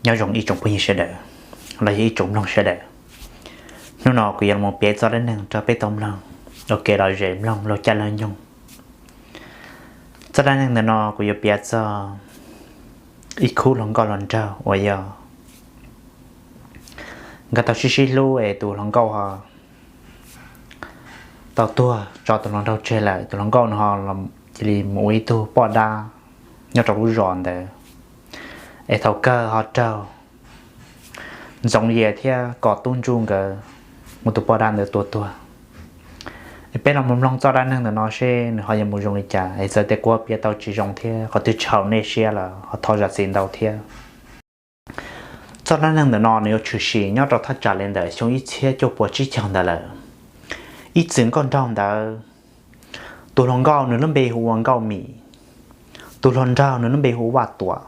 Nyob zoo ib tsoom phooj ywg sawv daws, los yog ib tsoom mloog sawv daws. Hnub no kuv yuav los piav txoj dab neeg rau peb tau mloog ua ke los zem mloog laug caij laug nyoog. Txoj dab neeg ntawm no kuv yuav piav txog ib khub hluas nkauj hluas nraug uas yog nkawd tau sib sib hlub es tus hluas nkauj ho tau tuag tso tus hluas nraug tseg lawm, tus hluas nkauj no ho cia li mus ua ib tug poj dab nyob rau lub zos ntawd. Es thaum kawg ho raug Ntxoov Yias thiab Kom Tub Ntsuj nkawd muab tus poj dab ntawd tua tuag. Es peb los mus mloog txoj dab neeg ntawm no seb nws ho yuav mus zoo li cas. Es txawm tias kuv piav tau tsis zoo thiab qhov twg tsis haum nej siab los ho thov zam txim ntau thiab. Txoj dab neeg ntawm no nws yuav tshwm sim nyob rau thaj tsam li ntawm xyoo ib txhiab cuaj puas tsib caug ntawd lawm. Ib txwm nkauj nraug ntawd, tus hluas nkauj nws lub npe hu ua Nkauj Mim, tus hluas nraug nws lub npe hu ua Vaj Tuam.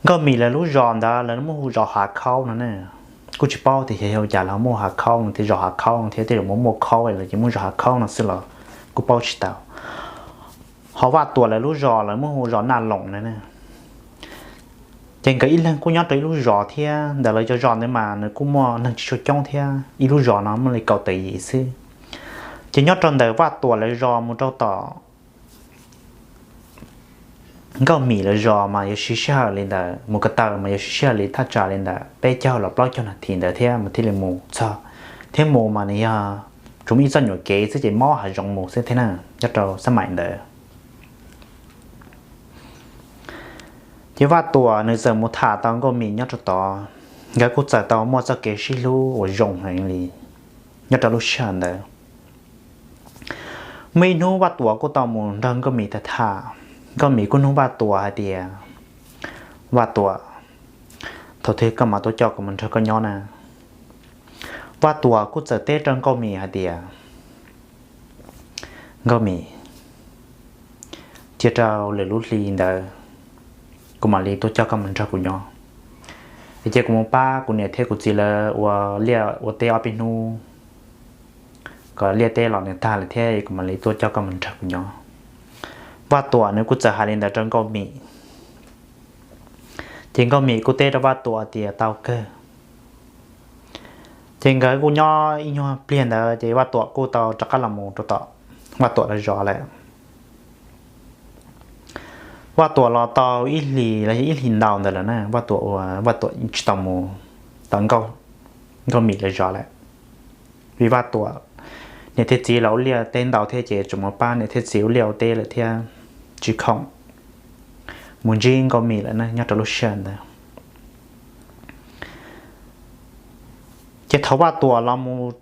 Nkauj Mim lawv lub zos ntawd lawv muaj hu zos Hav Khaub no ne. Kuj tsis paub tias yog ua cas lawv muaj Hav Khaub no thiab, zos Hav Khaub no thiab, tej zaum muaj muaj khaub lawv ces muaj zos Hav Khaub no xwb los kuj paub tsis tau. Ho Vaj Tuam lawv lub zos lawv muaj hu zos Naj Loos no ne. Ces nkawd ib leeg kuj nyob rau ib lub zos thiab, ntawm lawv cov zos ntawd mas nws kuj muaj neeg tsis tshua coob thiab, ib lub zos no muaj li kaum tawm yim xwb. Ces nyob rau ntawm Vaj Tuam lawv zos mus rau tom Nkauj Mim lawv zos mas yuav siv sij hawm li ntawd, mus ko taw mas yuav siv sij hawm li thaj tsam li ntawm peb caug los plaub caug nas this ntawd thiab mas thiaj li mus txog. Thiab mus mas nws yog tsuas muaj ib txoj nyuam kev xwb ces mob hav zoov mus xwb thiab na, nyob rau xab maim ntawd. Ces Vaj Tuam nws txawm mus tham tau Nkauj Mim nyob rau tod, nkawd kuj txawm tau muaj txoj kev sib hlub uas zoo heev li nyob rau lub sij hawm ntawd. Muaj ib hnub Vaj Tuam kuj tau mus nrog Nkauj Mim tham tham, Nkauj Mim kuj nug Vaj Tuam hais tias, Vaj Tuam, thaum twg koj mam tuaj coj kuv mus nrog koj nyob na? Vaj Tuam kuj txawm teb rau Nkauj Mim hais tias, Nkauj Mim, cia rau lwm lub hli ntawd kuv mam li tuaj coj koj mus nrog kuv nyob. Es cia kuv mus pab kuv niam thiab kuv txiv lawv ua liaj ua teb ob peb hnub, kom liaj teb los nws tag lawm thiab kuv mam li tuaj coj koj mus nrog kuv nyob. Vaj Tuam nws kuj txawm hais li ntawd rau Nkauj Mim. Ces Nkauj Mim kuj teb rau Vaj Tuam tias tau kawg. Ces nkawd kuj nyob ib nyuag pliag ntawd ces Vaj Tuam kuj tau rov qab los mus rau tom Vaj Tuam lawv zos lawm. Vaj Tuam los tau ib hlis los yog ib hlis ntau ntawd lawm na, Vaj Tuam ua Vaj Tuam tsis tau mus tom Nkauj Mim lawv zos lawm. Vim Vaj Tuam niam thiab txiv los ua liaj teb ntau thiab ces tseem mus pab niam thiab txiv ua liaj ua teb lawm thiab tsis khoom mus ntsib Nkauj Mim lawm na nyob rau lub sij hawm ntawd. Ces thaum Vaj Tuam los mus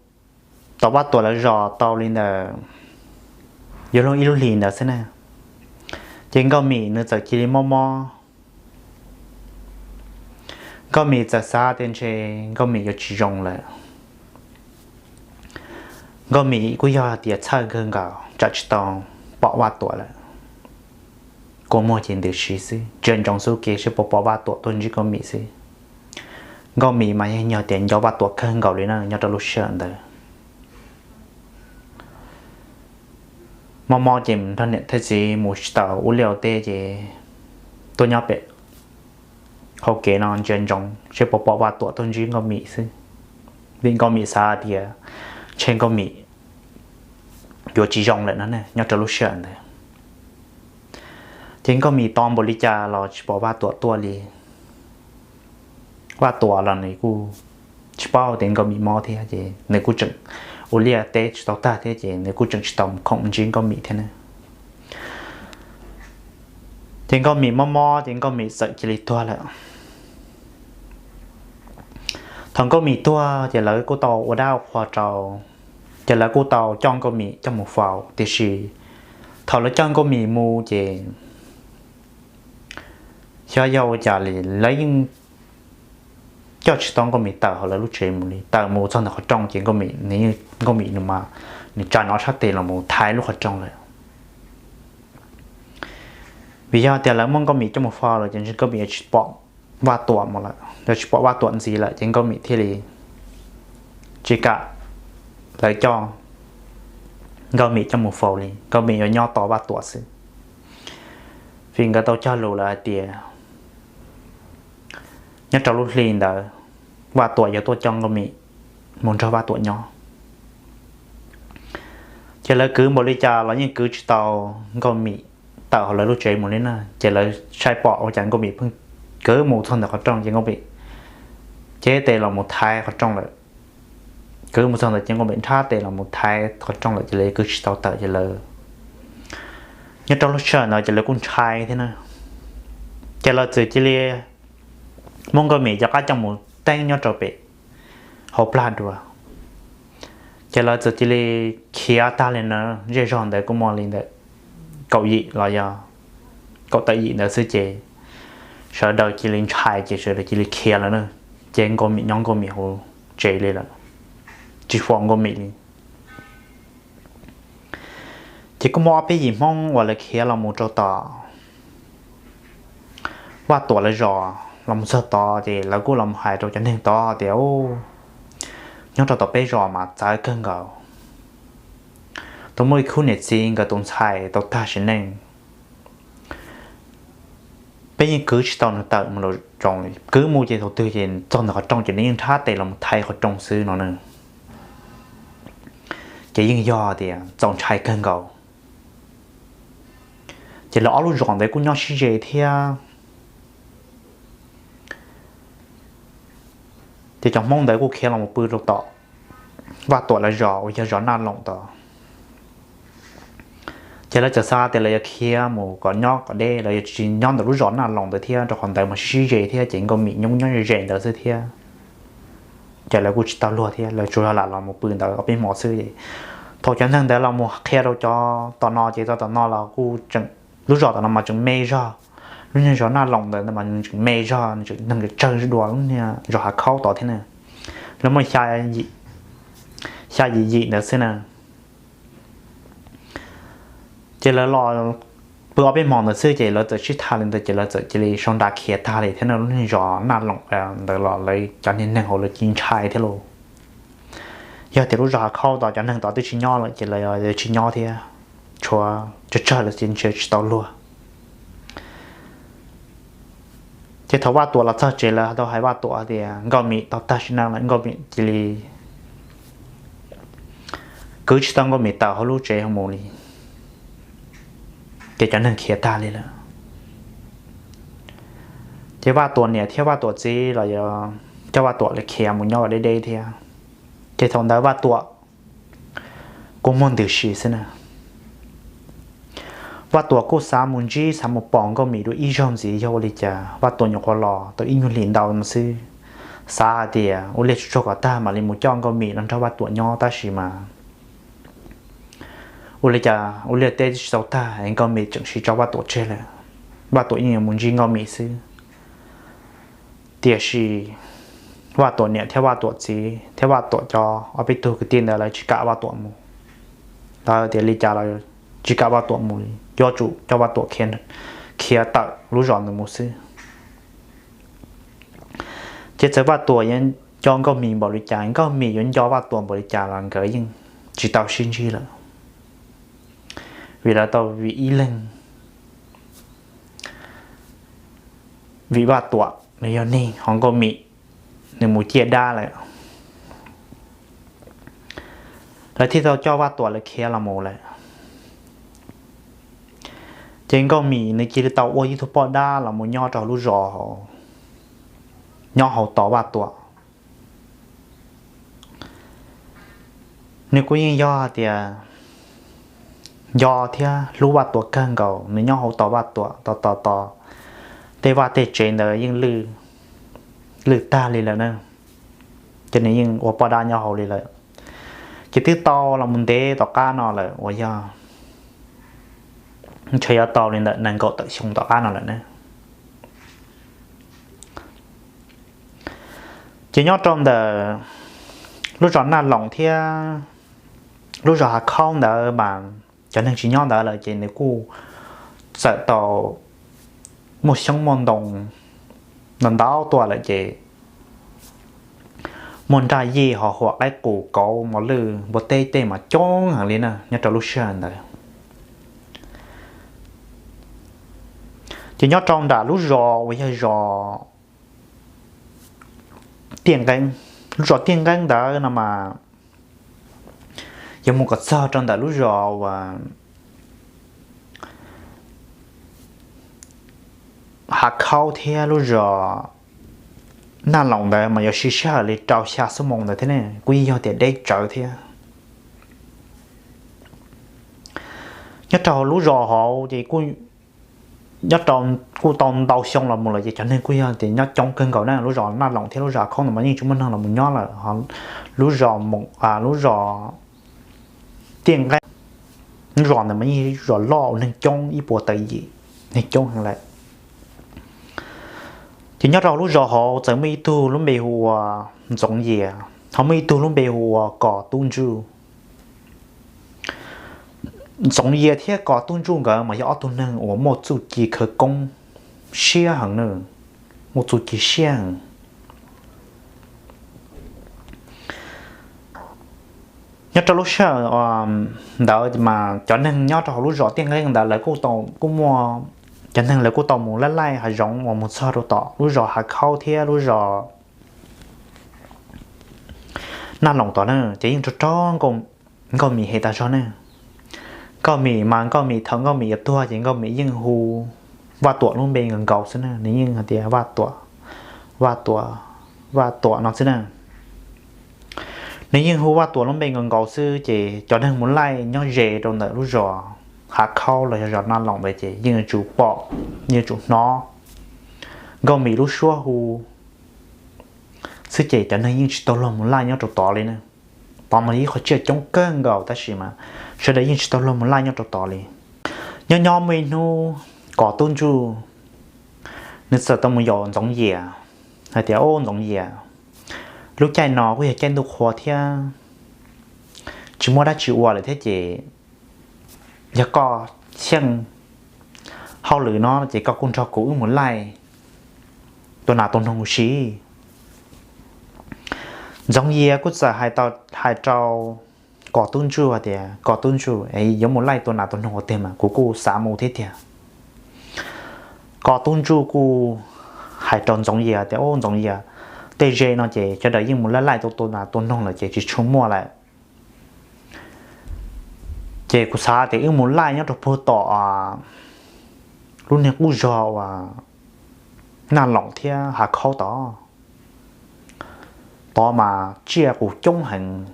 tom Vaj Tuam lawv zos tau li ntawd yuav luag ib lub hlis ntawd xwb na, ces Nkauj Mim nws txawm cia li mob mob. Nkauj Mim txawm xav tias ntshe Nkauj Mim yuav tsis zoo lawm. Nkauj Mim kuj yog tias txhawj kawg nkaus tsam tsis tau pom Vaj Tuam lawm. Kua muag ces ntws si xwb, ntsia ntsoov xub ke seb puas pom Vaj Tuam tuaj ntsib Nkauj Mim xwb. Nkauj Mim mas yeej yog tias nco Vaj Tuam kawg nkaus li na nyob rau lub sij hawm ntawd. Mob mob ces nrog niam thiab txiv mus tsis tau ua liaj ua teb ces tuaj nyob pem hauv kev no ntsia ntsoov seb puas pom Vaj Tuam tuaj ntsib Nkauj Mim xwb. Vim Nkauj Mim xav tias ntshe Nkauj Mim yuav tsis zoo lawm no ne nyob rau lub sij hawm ntawd. Ces Nkauj Mim tos npaum li cas los tsis pom Vaj Tuam tuaj li. Vaj Tuam los nws kuj tsis paub tias Nkauj Mim mob thiab ces nws kuj tseem ua liaj teb tsis tau tag thiab ces nws kuj tseem tsis tau mus khoom ntsib Nkauj Mim thiab ne. Ces Nkauj Mim mob mob ces Nkauj Mim txawm cia li tuag lawm. Thaum Nkauj Mim tuag ces lawv kuj tau ua dab ua qhua rau, ces lawv kuj tau coj Nkauj Mim coj mus faus, tiam sis thaum lawv coj Nkauj Mim mus ces xyov yog ua cas li lawv yeej coj tsis tau Nkauj Mim tawm hauv lawv lub tsev mus li. Tawm mus txog ntawm qhov rooj ces Nkauj Mim nws, Nkauj Mim nws mas nws tsa nws ob sab tes los mus thaiv lub qhov rooj lawm. Vim yog tias lawv muab Nkauj Mim coj mus faus lawm ces ntshe Nkauj Mim yuav tsis pom Vaj Tuam mus lawm, yuav tsis pom Vaj Tuam ntxiv lawm ces Nkauj Mim thiaj li tsis kam lawv coj Nkauj Mim coj mus faus li, Nkauj Mim yuav nyob tos Vaj Tuam xwb. Vim nkawd tau cog lus lawm hais tias Nyob rau lub hli ntawd, Vaj Tuam yuav tuaj coj Nkauj Mim mus nrog Vaj Tuam nyob. Ces lawv kwv npaum li cas los yeej kwv tsis tau Nkauj Mim tawm hauv lawv lub tsev mus li na. Ces lawv saib pom ua cas Nkauj Mim pheej kwv mus txog ntawm qhov rooj ces Nkauj Mim cev tes los mus thaiv qhov rooj lawm. Kwv mus txog ntawd ces Nkauj Mim nrhab tes los mus thaiv qhov rooj lawm ces lawv kwv tsis tau tawm ces lawv, nyob rau lub sij hawm ntawd ces lawv kuj ntshai thiab na. Ces lawv txawm cia li muab Nkauj Mim cov qab coj mus teeb nyob rau pem hauv plag dua. Ces lawv txawm cia li khiav tag li na. Zej zog ntawd kuj muaj li ntawm kaum yim los yog kaum tawm yim ntawd xwb ces sawv daws cia li ntshai ces sawv daws cia li khiav lawm na. Ces Nkauj Mim nyob Nkauj Mim hauv tsev li lawm, tsis faus Nkauj Mim li. Ces kuj muaj ob peb yim Hmoob uas lawv khiav los mus rau tom Vaj Tuam lawv zos los mus txog tod ces lawv kuj los mus hais rau cov neeg tod tias, Nyob rau tom peb zos mas txawv kawg nkaus, tau muaj ib khub niam txiv nkawd tus ntxhais tau tag sim neej. Peb yeej kwv tsis tau nws tawm mus lawm, kwv mus ces thaum twg ces txog ntawm qhov rooj ces nws yeej nrhab tes los thaiv qhov rooj xwb no na. Ces yeej yog tias txaus ntshai kawg nkaus. Ces lawv ob lub zos ntawd kuj nyob sib ze thiab. Ces cov Hmoob ntawd kuj khiav los mus pw rau tom Vaj Tuam lawv zos uas yog zos Naj Loos tod. Ces lawv txawm xav tias lawv yuav khiav mus kom nyob kom deb, lawv yuav tsis nyob ntawm lub zos Naj Loos ntawd thiab, rau qhov ntawd mas sib ze thiab ces Nkauj Mim nyob nyob ze ze ntawd xwb thiab. Ces lawv kuj tsis tau luag thiab, lawv tsuas yog lam los mus pw ntawd ob peb hmo xwb. Thaum cov neeg ntawd los mus qhia rau cov tom no ces tau tom no los kuj tseem, lub zos tom no mas tseem me zog, lub niag zos Naj Loos ntawd mas nws tseem me zog, nws tseem neeg tsawg dua lub niag zos Hav Khaub tod thiab na. Lawv muaj xya yim yim ntawd xwb na. Ces lawv los pw ob peb hmo ntawd xwb ces lawv txawm sib tham li ntawd ces lawv txawm cia li sau nra khiav tag li thiab na. Lub niag zos Naj Loos ntawd los lawv cov niag neeg hauv lawv cia li ntshai thiab lauj. Yog tias lub zos Hav Khaub tod cov neeg tod twb tsis nyob lawm ces lawv tsis nyob thiab, tshuav tsawg tsawg lawv cia li tsis tau luag. Ces thaum Vaj Tuam los txog tsev lawv tau hais Vaj Tuam tias Nkauj Mim tau tag sim neej lawm, Nkauj Mim cia li kwv tsis tau Nkauj Mim tawm hauv lub tsev mus li. Ces cov neeg khiav tag li lawm. Ces Vaj Tuam niam thiab Vaj Tuam txiv los yuav coj Vaj Tuam lawv khiav mus nyob ua deb deb thiab. Ces thaum ntawd Vaj Tuam kuj muaj ntws si xwb na. Vaj Tuam kuj xav mus ntsib xav mus pom Nkauj Mim dua ib zaug ntxiv yog ua li cas Vaj Tuam nyuam qhuav los tau ib nyuag hlis ntau no xwb. Xav hais tias ua li tsuag tsuag kom tag mam li mus coj Nkauj Mim los nrog Vaj Tuam nyob tab sis mas ua li cas ua liaj teb tsis tau tag es Nkauj Mim tseem siv tso Vaj Tuam tseg lawm. Vaj Tuam yeej yuav mus ntsib Nkauj Mim xwb. Tiam sis Vaj Tuam niam thiab Vaj Tuam txiv thiab Vaj Tuam cov ob peb tug kwv tij ntawd lawv tsis kam Vaj Tuam mus. Lawv tias li cas los tsis kam Vaj Tuam mus li, yuav tsum coj Vaj Tuam khiav tawm lub zos ntawd mus xwb. Ces txawm Vaj Tuam yuav nco Nkauj Mim npaum li cas, Nkauj Mim yuav nco Vaj Tuam npaum li cas los nkawd yeej tsis tau sib ntsib lawm. Vim lawv tau vim ib leeg, vim Vaj Tuam nws yog neeg, ho Nkauj Mim nws mus ciaj dab lawm. Lawv thiaj tau coj Vaj Tuam lawv khiav los mus lawm. Ces Nkauj Mim nws cia li tau ua ib tug poj dab los mus nyob rau lub zos, nyob hauv tos Vaj Tuam. Nws kuj yeej yog hais tias nco thiab hlub Vaj Tuam kawg nkaus, nws nyob hauv tos Vaj Tuam tos tos tos, tej vaj tej tsev ntawd yeej lwj tag li lawm na. Ces nws yeej ua poj dab nyob hauv li lawm. Ces twb tau los mus ntev tom qab no lawm uas yog ntshe yuav tau li ntawm nees nkaum tawm xyoo tom qab no lawm na. Ces nyob rau ntawm lub zos Naj Loos thiab lub zos Hav Khaub ntawd mas cov neeg tsis nyob ntawd lawm ces nws kuj txawm tau muaj xyoob muaj ntoo ntau ntau tuaj lawm ces muaj nraj yij ho huam qaib qus kauv mos lwj npua teb tej mas coob heev li na nyob rau lub sij hawm ntawd. Ces nyob rau nram lub zos uas yog zos Tiaj Nqeeb. Lub zos Tiaj Nqeeb ntawd no mas yuav mus kom txog rau ntawm lub zos uas Hav Khaub thiab lub zos Naj Loos ntawd mas yuav siv sij hawm li rau xya xuab moos ntawd thiab ne, kuj yeej yog tias deb tsawv thiab. Nyob rau lub zos hauv ces nyob rau, kuj tau ntau xyoo los mus lawm ces cov neeg kuj yog tias nyob coob kawg nkaus na. Lub zos Naj Loos thiab lub zos Hav Khaub ntawd mas yeej tsis muaj neeg los mus nyob lawm. Lub zos, lub zos Tiaj Nqeeb, lub zos ntawd mas yeej zos loj ua neeg coob ib puas tawm yim, neeg coob heev lawm. Ces nyob rau lub zos hauv txawm muaj ib tug lub npe hu ua Ntxoov Yias, ho muaj ib tug lub npe hu ua Kom Tub Ntsuj. Ntxoov Yias thiab Kom Tub Ntsuj nkawd mas yog ob tug neeg uas muaj txuj ci khawv koob siab heev na, muaj txuj ci siab heev. Nyob rau lub sij hawm ntawd mas cov neeg nyob rau hauv lub zos Tiaj Nqeeb ntawd lawv kuj muaj, cov neeg lawv kuj tau mus laij laij hav zoov uas mus txog rau tom lub zos Hav Khaub thiab lub zos Naj Loos tod na, ces yeej raug raug nkauj Mim hem tas zog ne. Nkauj Mim mas Nkauj Mim thaum Nkauj Mim yuav tuag ces Nkauj Mim yeej hu Vaj Tuam lub npe nkaus nkaus xwb na, nws yeej hais tias Vaj Tuam, Vaj Tuam, Vaj Tuam no xwb na. Nws yeej hu Vaj Tuam lub npe nkaus nkaus xwb ces cov neeg mus laij nyob ze rau ntawm lub zos Hav Khaub los yog zos Naj Loos ntawd ces yeej yuav tsum pom, yeej yuav tsum hnov Nkauj Mim lub suab hu xwb ces cov neeg yeej tsis tau luag mus laij nyob rau tod li na. Tod mas ib qhov tsiaj coob kawg nkaus tab sis mas sawv daws yeej tsis tau luag mus laij nyob rau tod li. Nyob nyob muaj ib hnub Kom Tub Ntsuj nws txawm tau mus yaum Ntxoov Yias hais tias, Au Ntxoov Yias, lub caij no kuj yog caij ntuj qhua thiab tsis muaj dab tsi ua lawm thiab ces yog koj xyeej hauj lwm no ces koj kuj nrog kuv wb mus laij tua nas tua noog ua si. Ntxoov Yias kuj txawm hais rau Kom Tub Ntsuj hais tias, Kom Tub Ntsuj, yuav mus laij tua nas tua noog ua twg mas kuv kuj xav mus thiab tiag. Kom Tub Ntsuj kuj hais rau Ntxoov Yias tias, Au Ntxoov Yias, tej ze no ces sawv daws yeej mus laij laij tua nas tua noog lawm ces tsis tshua muaj lawm. Ces kuv xav tias wb mus laij nyob rau puag tom lub niag qub zog uas Naj Loos thiab Hav Khaub tod, tod mas tsiaj qus coob heev.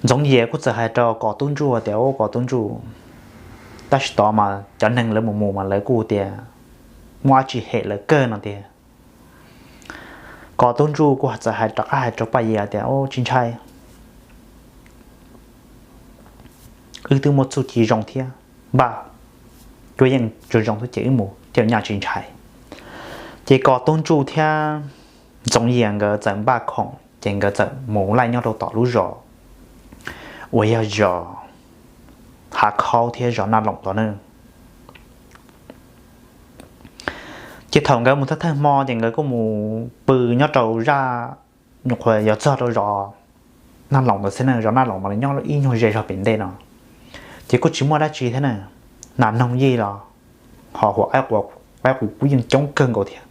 Ntxoov Yias kuj txawm hais rau Kom Tub Ntsuj tias, Au Kom Tub Ntsuj, tab sis tod mas cov neeg lawv mus mus mas lawv kuj tias muaj dab tsi hem lawv kawg no tiag. Kom Tub Ntsuj kuj txawm hais rov qab hais rau Paj Yias tias, Au tsis ntshai, wb twb muaj txuj ci zoo thiab, npaj cuab yeej zoo zoo xwb ces wb mus tej nyaj tsis ntshai. Ces Kom Tub Ntsuj thiab Ntxoov Yias nkawd txawm npaj khoom ces nkawd txawm mus laij nyob rau tom lub zos uas yog zos Hav Khaub thiab zos Naj Loos tod na. Ces thaum nkawd mus thawj thawj hmo ces nkawd kuj mus pw nyob rau zaj, nyuam qhuav yuav txog rau zos Naj Loos ntawd xwb na. Zos Naj Loos mas nyob ib nyuag ze zog pem ntej no, ces kuj tsis muaj dab tsi thiab na, nas noog yij los ho huam qaib qus kuj yeej coob kawg nkaus thiab.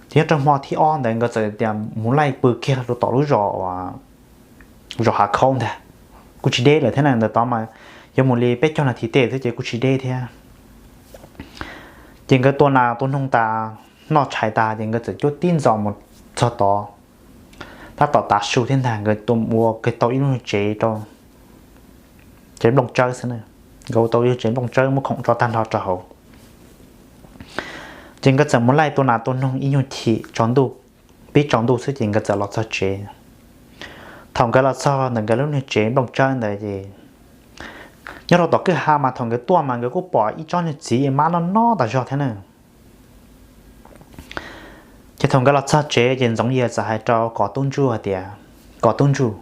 Ces nyob rau hmo thib ob ntawd nkawd txawm tias mus laij pw kiag rau tom lub zos, zos Hav Khaub ntag, kuj tsis deb lawm thiab na. Ntawm tod mas yuav mus li peb caug nas this tej xwb ces kuj tsis deb thiab. Ces nkawd tua nas tua noog tas, noj tshais tas ces nkawd txawm cuab tib ntxos mus txog tod. Tab tom tav su thiab ntag, nkawd tua ua kiag tau ib lub tsev rau, tsev nplooj tsawb xwb na. Nkawd ua tau ib lub tsev nplooj tsawb muab khoom tso tag nrho rau hauv. Ces nkawd txawm mus laij tua nas tua noog ib nyuag chim tsaus ntuj, pib tsaus ntuj xwb ces nkawd txawm los txog tsev. Thaum nkawd los txog ntawm nkawd lub niag tsev nplooj tsawb ntawd ces nyob rau tom kwj ha mas thaum nkawd tuaj mas nkawd kuj pom ib tsob niag txiv mab noj noj tas zog thiab na. Ces thaum nkawd los txog tsev ces Ntxoov Yias txawm hais rau Kom Tub Ntsuj hais tias, Kom Tub Ntsuj,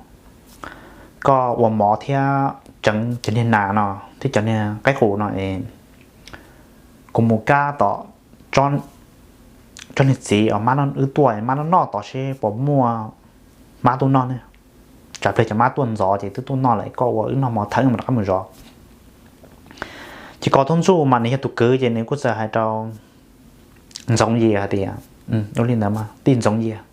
koj ua mov thiab tseev cov niag nas no thiab cov niag qaib qus no es kuv mus kab tom tsob niag txiv uas mab wb tuaj mab noj noj tod seb puas muaj mab tuaj noj ne. Tsam pliag cov mab tuaj ntxov ces twb tuaj noj lawm, koj ua wb noj mov thawm mam rov qab mus zov. Ces Kom Tub Ntsuj mas nws yog tus kwv ces nws kuj txawm hais rau Ntxoov Yias hais tias, Ua li ntawd mas tij Ntxoov Yias,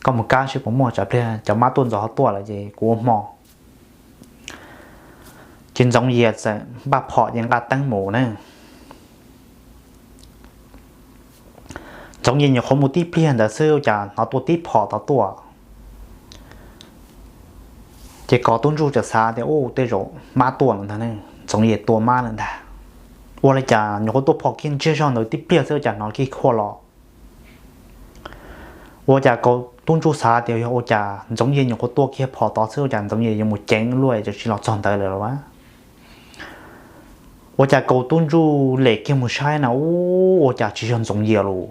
koj mus kab seb puas muaj, tsam pliag cov mab tuaj ntxov ho tuaj lawm ces kuv ua hmo. Ces Ntxoov Yias txawm npaj phom ces nqa teeb mus na. Ntxoov Yias nyuam qhuav mus tib pliag ntawd xwb ua cas hnov tuaj tib phom tod tuaj. Ces Kos Tub Ntsuj txawm xav tias, Ub, tej zaum mab tuaj lawm ntag ne, Ntxoov Yias tua mab lawm ntag. Ua li cas nyuam qhuav tuaj phom kiag ntsiag zog ntawd tib pliag xwb ua cas hnov kiag khuaj los. Ua cas Kos Tub Ntsuj xav tias yog ua cas Ntxoov Yias nyuam qhuav tua kiag phom tod xwb ua cas Ntxoov Yias yuav mus ceev luaj es tsis los txog ntawd lawm los as. Ua cas Kos Tub Ntsuj lem kiag mus saib na, ub, ua cas tsis yog Ntxoov Yias lus.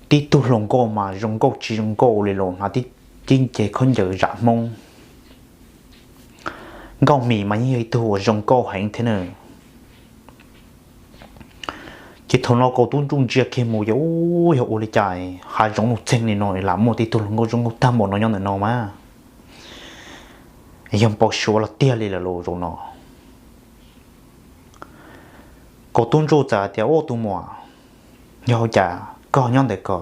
Tib tug hluas nkauj mas zoo nkauj tsis zoo nkauj li los hnav tib ceg khaub ncaws zam Hmoob. Nkauj Mim mas yeej yog ib tug uas zoo nkauj heev thiab na. Ces thaum no Kos Tub Ntsuj ntsia kiag mus ces ub, yog ua li cas hav zoov nuj txeeg li no lam muaj tib tug hluas nkauj zoo nkauj tag npaum no nyob ntawm no mas, yog npau suav los tiag li lawm los zaum no. Kos Tub Ntsuj txawm hais tias, Ub, tus muam, yog ua cas koj nyob ntawm ko?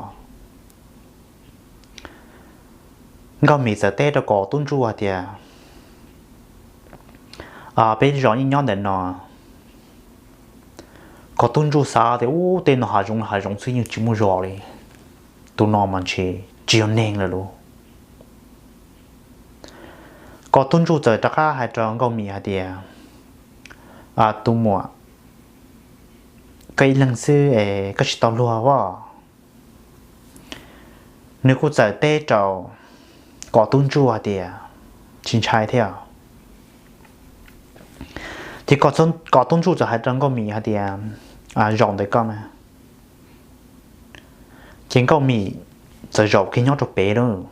Nkauj Mim txawm teb rau Kos Tub Ntsuj hais tias, Peb zos yeej nyob ntawm no. Kos Tub Ntsuj xav tias, Ub, tej no hav zoov hav zoov xwb yeej tsis muaj zos li, tus no mas ntshe tsis yog neeg lawm lauj. Kos Tub Ntsuj txawm rov qab hais rau Nkauj Mim hais tias, Tus muam, koj ib leeg xwb es koj tsis tau luag as. Nws kuj txawm teb rau Kos Tub Ntsuj hais tias, Tsis ntshai thiab. Ces Kos Tub Ntsuj txawm hais rau Nkauj Mim hais tias, Zaum ntawm koj na. Ces Nkauj Mim txawm zaum kiag nyob rau pem lawm,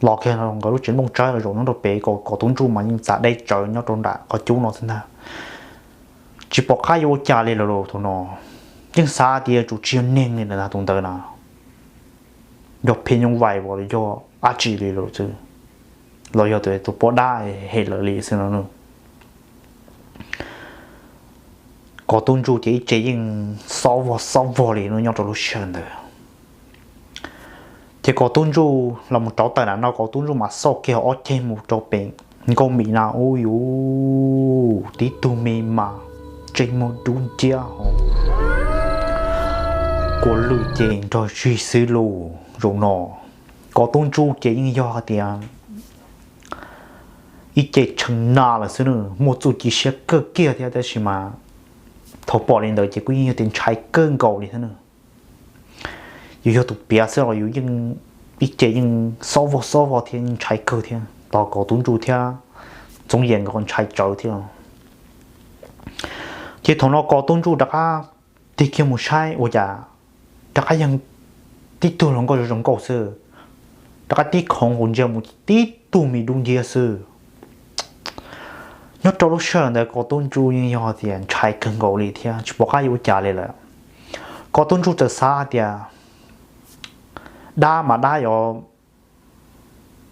los kiag nkawd lub tsev nplooj tsawb los zaum nyob rau pem, Kos Tub Ntsuj mas yeej txav deb tsawv nyob rau nram qhov cub no xwb ntag. Tsis pom qab yuav ua cas li lawm thaum no, yeej xav tias tsum tsis yog neeg li ntag tus ntawd na, yog phem nyooj vais los yog dab tsi li lawm xwb, los yog tus poj dab hem lawv li xwb no. Kos Tub Ntsuj ces ib ce yeej xob vog xob vog li no nyob rau lub sij hawm ntawd. Ces Kos Tub Ntsuj los mus rauv taws nram no, Kos Tub Ntsuj mas xauj kiag ob ceg mus rau pem Nkauj Mim na, ub yuv, tib tug me mas ntsej muag dub nciab, kua lwj ces nrog zig xwb lauj zaum no. Kos Tub Ntsuj ces yeej yog hais tias ib ce tshee na lawm xwb na, muaj txuj ci siab kawg kiag thiab tab sis mas thaum pom li ntawd ces kuj yeej yog tias ntshai kawg nkaus li thiab na. Yus yog tus piav xwb los yus yeej ib ce yeej xob vog xob vog thiab yeej ntshai kawg thiab tos Kos Tub Ntsuj thiab Ntxoov Yias nkawd ntshai tsawv thiab. Ces thaum no Kos Tub Ntsuj rov qab tig kiag mus saib ua cas rov qab yog tib tug hluas nkauj zoo zoo nkauj xwb, rov qab tib khoov nkaus ntsia mus tib tug me dub nciab xwb. Nyob rau lub sij hawm ntawd Kos Tub Ntsuj yeej yog tias ntshai kawg nkaus li thiab tsis pom qab yuav ua cas li lawm. Kos Tub Ntsuj txawm xav hais tias dab mas dab yuav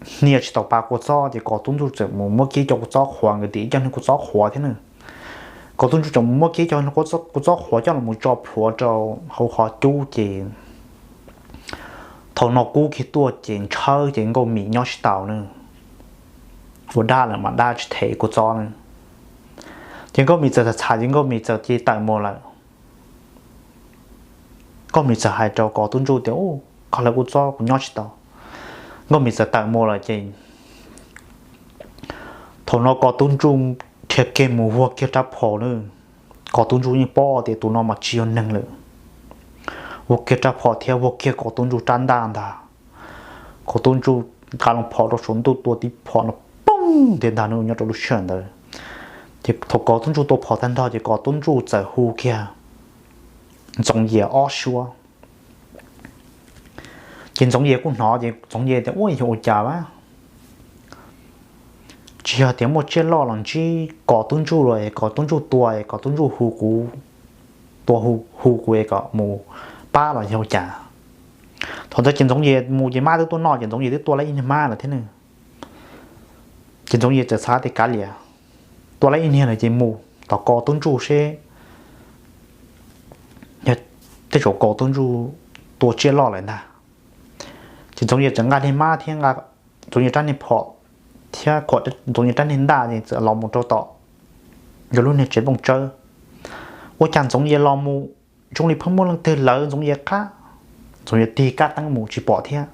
hnia tsis tau pa kua txob, ces Kos Tub Ntsuj txawm mus muab kiag cov kua txob qhuav, nkawd tias ib co niag kua txob qhuav thiab na. Kos Tub Ntsuj txawm mus muab kiag cov kua txob qhuav coj los mus tso plhuav rau hauv qhov cub ces thaum no kub kiag tuaj ces ntshawb ces Nkauj Mim nyob tsis tau na. Ua dab lawm mas dab tsis them kua txob na. Ces Nkauj Mim txawm txham txham ces Nkauj Mim txawm cia li tawm mus lawm. Nkauj Mim txawm hais rau Kos Tub Ntsuj tias, Ub, koj hlawv kua txob kuv nyob tsis tau. Nkauj Mim txawm tawm mus lawm ces thaum no Kos Tub Ntsuj dhia kiag mus vuag kiag rab phom na. Kos Tub Ntsuj yeej paub tias tus no mas tsis yog neeg lawm. Vuag kiag rab phom thiab vuag kiag Kos Tub Ntsuj rab ntaj ntag. Kos Tub Ntsuj nqa loo phom rau saum ntuj tua tib phom no poob tiag ntag na nyob rau lub sij hawm ntawd. Ces thaum Kos Tub Ntsuj tua phom tag nrho ces Kos Tub Ntsuj txawm hu kiag Ntxoov Yias ob suab. Ces Ntxoov Yias kuj hnov ces Ntxoov Yias tias, Ub, yog ua cas a? Tsis yog tias muaj tsiaj loj los ntsib Kos Tub Ntsuj los es Kos Tub Ntsuj tua es Kos Tub Ntsuj hu kuv, tua hu, hu kuv es kom mus pab los yog ua cas? Thaum ntawd ces Ntxoov Yias mus ces mab twb tuaj noj ces Ntxoov Yias twb tua lawm ib niag mab lawm thiab ne. Ces Ntxoov Yias txawm xav tias kav liam, tua lawm ib niag lawm ces mus tom Kos Tub Ntsuj seb tej zaum Kaus Tub Ntsuj tua tsiaj loj lawm ntag. Ces Ntxoov Yias txawm nqa niag mab thiab nqa Ntxoov Yias rab niag phom thiab Ntxoov Yias rab niag ntaj es txawm los mus rau tom yog lub niag tsev nplooj tsawb. Ua cas Ntxoov Yias los mus zoo li pheej muaj leej twg lawv Ntxoov Yias qab. Ntxoov Yias tig kab teeb mus tsis pom thiab.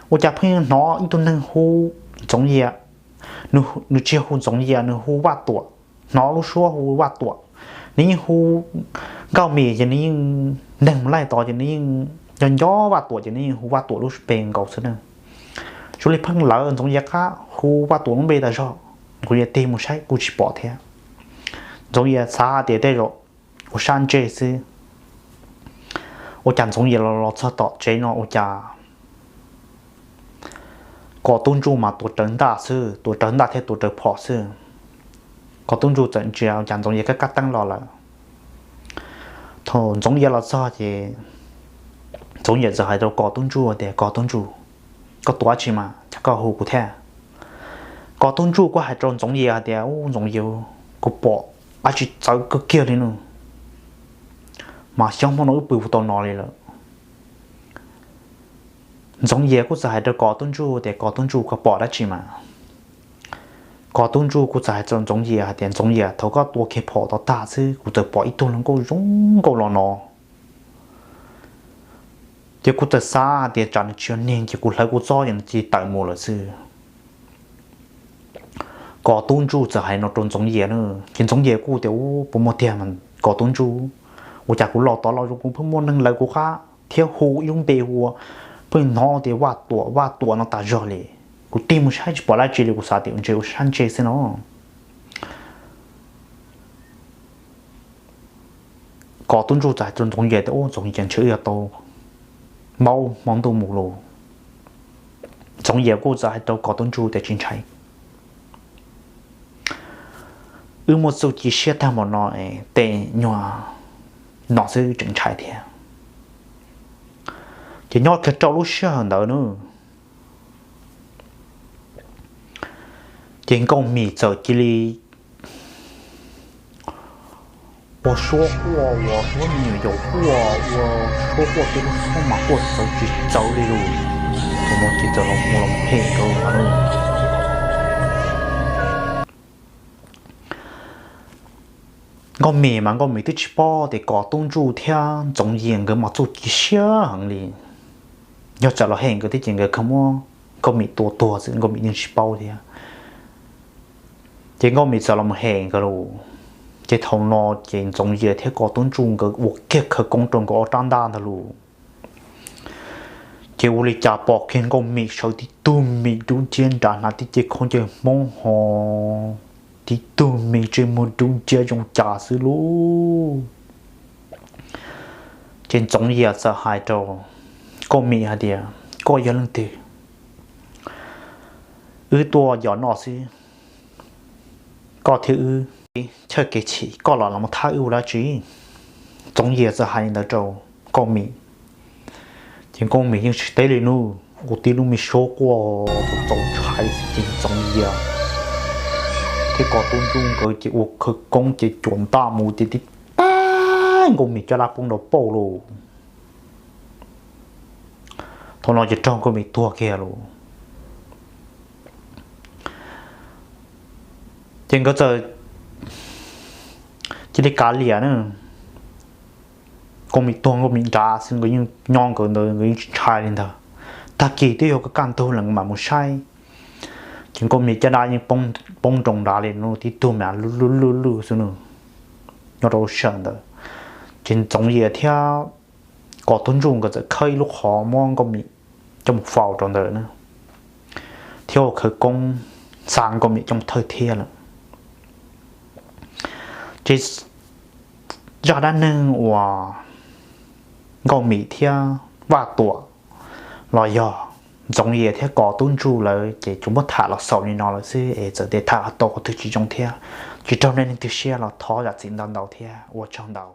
Ua cas pheej hnov ib tug neeg hu Ntxoov Yias, nws tsis hu Ntxoov Yias, nws hu Vaj Tuam. Hnov lub suab hu Vaj Tuam, nws yeej hu Nkauj Mim ces nws yeej, neeg mus laij tod ces nws yeej nco nco Vaj Tuam ces nws yeej hu Vaj Tuam lub suab pes nkaus xwb na. Zoo li pheej lawv Ntxoov Yias qab hu Vaj Tuam lub npe tas zog. Ntxoov Yias tig mus saib kuj tsis pom thiab. Ntxoov Yias xav tias tej zaum ua sab ntsej xwb. Ua cas Ntxoov Yias los los txog tom tsev no ua cas Kaus Tub Ntsuj mas tuav rawv ntaj xwb, tuav rawv ntaj thiab tuav rawv phom xwb. Kaus Tub Ntsuj txawm ntsia ua cas Ntxoov Yias kab kab teeb los lawm. Thaum Ntxoov Yias los txog ces Ntxoov Yias txawm hais rau Kaus Tub Ntsuj tias, Kaus Tub Ntsuj, koj tuav dab tsi mas cas koj hu kuv thiab? Kaus Tub Ntsuj kuj hais rau Ntxoov Yias hais tias, Ub Ntxoov Yias, kuv pom dab tsi txawv kawg kiag li no, mas xyov hmo no wb pw puas tau no li lawm. Ntxoov Yias kuj txawm hais rau Kaus Tub Ntsuj tias, Kaus Tub Ntsuj, koj pom dab tsi mas? Kaus Tub Ntsuj kuj txawm hais rau Ntxoov Yias hais tias, Ntxoov Yias, thaum koj tua kiag phom tau tag xwb kuv txawm pom ib tug hluas nkauj zoo nkauj los no. Ces kuv txawm xav tias tsam nws tsis yog neeg ces kuv hlawv kuv txob ces nws cia li tawm mus lawm xwb. Kaus Tub Ntsuj txawm hais no rau Ntxoov Yias na, ces Ntxoov Yias kuj tias, Ub, puas muaj tiag mas Kaus Tub Ntsuj? Ua cas kuv los tod los zoo kuv pheej muaj neeg lawv kuv qab thiab hu ib lub npe hu ua, pheej hnov tias Vaj Tuam, Vaj Tuam no tas zog li. Kuv tig mus saib tsis pom dab tsi li, kuv xav tias ntshe ua sab ntsej xwb no. Kaus Tub Ntsuj txawm hais rau Ntxoov Yias tias, Ub Ntxoov Yias, ntshe wb yuav tau maub hmo ntuj mus lauj. Ntxoov Yias kuj txawm hais rau Kaus Tub Ntsuj tias, Tsis ntshai, wb muaj txuj ci siab tag npaum no, tej nyuag no xwb tseem ntshai thiab. Ces nyob kiag rau lub sij hawm ntawd na, ces Nkauj Mim txawm cia li ua suab quaj, ua suab me nyuam yaus quaj, ua suab quaj, tej lub suab mas quaj txawv tsis txawv li lus. Thaum no ces txawm los mus los phem rau lawm. Nkauj Mim mas Nkauj Mim twb tsis paub tias Kaus Tub Ntsuj thiab Ntxoov Yias nkawd mas txuj ci siab heev li. Yog tsam los hem nkawd thiab ces nkawd khav muab Nkauj Mim tua tuag xwb, Nkauj Mim yeej tsis paub thiab. Ces Nkauj Mim txawm los mus hem nkawd lawm. Ces thaum no ces Ntxoov Yias thiab Kaus Tub Ntsuj nkawd ua kiag khawv koob rau nkawd ob rab ntaj ntag lus. Ces ua li cas pom kiag Nkauj Mim sawv tib tug mis dub nciab nrad hnav tib ce khaub ncaws Hmoob ho tib tug mis ntsej muag dub nciab zoo cas xwb lauj. Ces Ntxoov Yias txawm hais rau Nkauj Mim hais tias, Koj yog leej twg? Wb tuaj yos noj xwb, koj thiab wb chawj kev chim, koj los los thab wb ua dab tsi? Ntxoov Yias txawm hais li ntawd rau Nkauj Mim, ces Nkauj Mim yeej tsis teb li nawb, ua tib lub me suab quaj txaus ntshai xwb ces Ntxoov Yias thiab Kaus Tub Ntsuj nkawd ces ua khawv koob ces cuam ntaj mus ces tib pab Nkauj Mim caj dab poob rau pauj lawm. Thaum no ces raug Nkauj Mim tuag kiag lawm. Ces nkawd txawm cia li kav liam na. Nkauj Mim tuag Nkauj Mim nrad xwb, nkawd yeej nyob nkawd ntawd, nkawd yeej tsis ntshai li ntag. Tag kis twb yog kaj ntug lawm mam mus saib, ces Nkauj Mim caj dab yeej poob nroo nrad li no, tib tug mas lwj lwj lwj xwb no. Nyob rau lub sij hawm ntawd, ces Ntxoov Yias thiab Kaus Tub Ntsuj nkawd txawm khawb ib lub qhov muab Nkauj Mim coj mus faus rau ntawd na, thiab ua khawv koob xa Nkauj Mim coj mus thawj thiab lawm. Ces zaj dab neeg uas Nkauj Mim thiab Vaj Tuam los yog Ntxoov Yias thiab Kaus Tub Ntsuj lawm ces tsuas muab tham los xaus li no lawm xwb es txawm tias tham los tau qhov twg tsis zoo thiab tsis raug nej leej twg siab los thov zam txim ntau ntau thiab ua tsaug ntau.